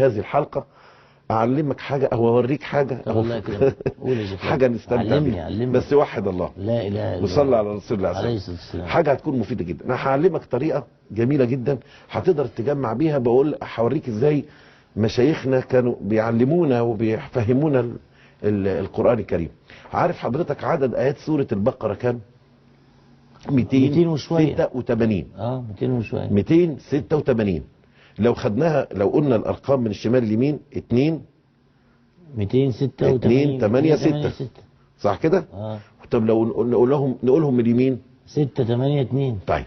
هذه الحلقة أعلمك حاجة أو أوريك حاجة أو حاجة نستمتع بيها، بس وحد الله، لا إله إلا الله، وصلى على رسول الله عليه الصلاة والسلام. حاجة هتكون مفيدة جدا. أنا هعلمك طريقة جميلة جدا هتقدر تجمع بيها. بقول هوريك إزاي مشايخنا كانوا بيعلمونا وبيفهمونا القرآن الكريم. عارف حضرتك عدد آيات سورة البقرة كام؟ 286. 200 وشوية، 286. لو خدناها، لو قلنا الأرقام من الشمال اليمين 2 286 2 8 6، صح كده؟ طب لو نقولهم من اليمين 6 8 2. طيب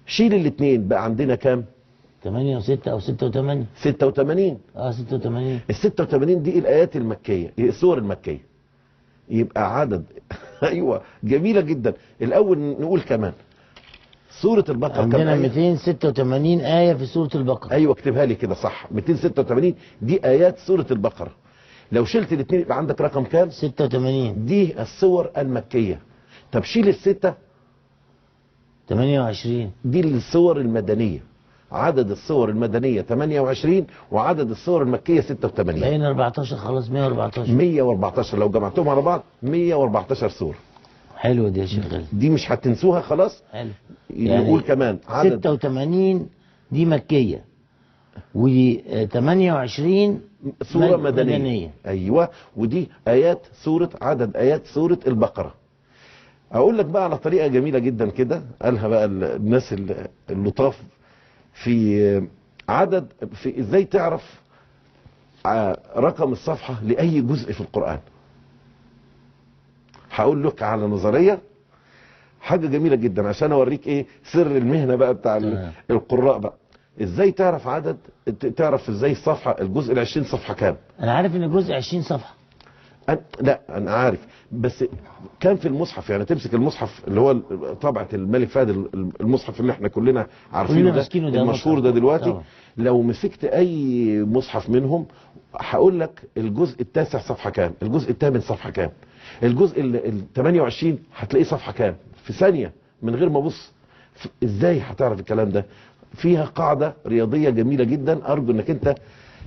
شيل الاثنين، بقى عندنا كام؟ 8 و6 أو 6 و8. 86. 86. ال 86 دي الآيات المكية، السور المكية. يبقى عدد ايوه جميلة جدا. الأول نقول كمان سورة البقرة عندنا 286 آية في سورة البقرة. ايوه اكتبها لي كده صح، 286 دي آيات سورة البقرة. لو شلت الاثنين يبقى عندك رقم كام؟ 86. دي السور المكية. طب شيل الستة، 28، دي السور المدنية. عدد السور المدنية 28 وعدد السور المكية 86. بقينا 14، خلاص 114. 114 لو جمعتهم على بعض 114 سورة. حلوة دي يا شيخ غالي، دي مش هتنسوها خلاص. حلو. يعني نقول كمان عدد 86 دي مكية و 28 سورة مدنية. ايوه، ودي آيات سورة، عدد آيات سورة البقرة. اقول لك بقى على طريقة جميلة جدا كده قالها بقى الناس اللطاف في عدد، في ازاي تعرف رقم الصفحة لأي جزء في القرآن. هقول لك على نظرية حاجة جميلة جدا عشان اوريك ايه سر المهنة بقى بتاع القراء بقى. ازاي تعرف عدد، تعرف ازاي الصفحة، الجزء ال 20 صفحة كام؟ انا عارف ان الجزء 20 صفحة. لا انا عارف، بس كان في المصحف، يعني تمسك المصحف اللي هو طبعة الملك فهد، المصحف اللي احنا كلنا عارفينه ده، المشهور ده دلوقتي. طبعا. لو مسكت اي مصحف منهم هقول لك الجزء التاسع صفحة كام، الجزء الثامن صفحة كام، الجزء ال 28 هتلاقيه صفحة كام، في ثانية من غير ما ابص. ازاي هتعرف الكلام ده؟ فيها قاعدة رياضية جميلة جدا، ارجو انك انت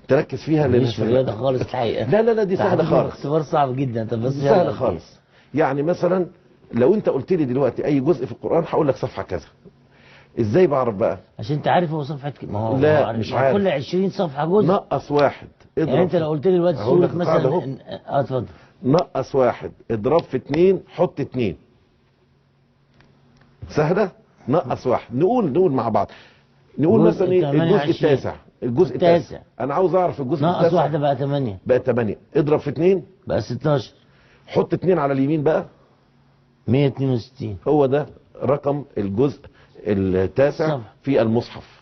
تركز فيها. لان مش رياضة خالص الحقيقة. لا لا لا دي سهلة خالص، اختبار صعب جدا. طب بس سهلة خالص. يعني مثلا لو انت قلت لي دلوقتي اي جزء في القرآن هقول لك صفحة كذا. ازاي بعرف بقى؟ عشان انت عارف هو صفحة ما هو. لا مش عارف. كل 20 صفحة جزء نقص واحد اضرب. يعني انت لو قلت لي دلوقتي سورة مثلا، اتفضل، نقص واحد اضرب في 2 حط 2. سهلة؟ نقص واحد. نقول مع بعض، نقول مثلا ايه الجزء التاسع. الجزء التاسع انا عاوز اعرف الجزء التاسع. ناقص واحدة بقى 8، بقى 8، اضرب في 2 بقى 16، حط 2 على اليمين بقى 162. هو ده رقم الجزء التاسع في المصحف،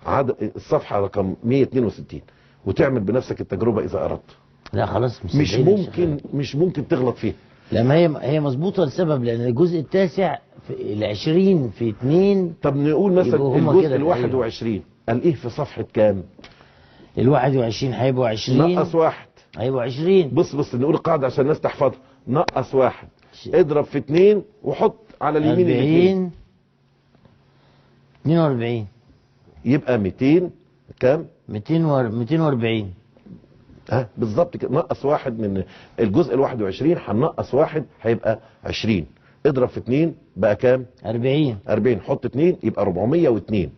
عدد الصفحة رقم 162. وتعمل بنفسك التجربة اذا اردت. لا خلاص مش ممكن، مش ممكن تغلط فيها. لا ما هي مظبوطة لسبب، لان الجزء التاسع في ال 20 في 2. طب نقول مثلا الجزء ال 21 قال ايه في صفحة كام؟ ال 21 هيبقوا 20 نقص واحد هيبقوا 20. بص نقول القاعدة عشان الناس تحفظها. نقص واحد اضرب في 2 وحط على اليمين 40 42، يبقى 200 كام؟ 240. ها بالظبط كده. نقص واحد من الجزء ال 21 هنقص واحد هيبقى 20، اضرب في 2 بقى كام؟ 40. 40 حط 2 يبقى 402.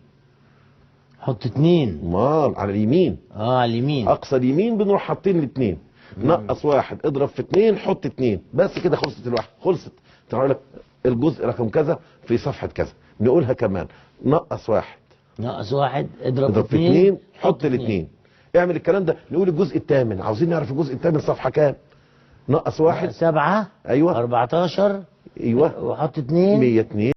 حط 2 مال على اليمين. على اليمين، اقصى اليمين بنروح حاطين الاثنين. نقص واحد اضرب في 2 حط 2 بس كده، خلصت الواحد، خلصت. تعالى لك الجزء رقم كذا في صفحة كذا. نقولها كمان، نقص واحد، نقص واحد اضرب في 2 حط الاثنين. اعمل الكلام ده. نقول الجزء الثامن، عاوزين نعرف الجزء الثامن صفحة كام؟ نقص واحد 7، ايوه 14، ايوه، وحط 2 102.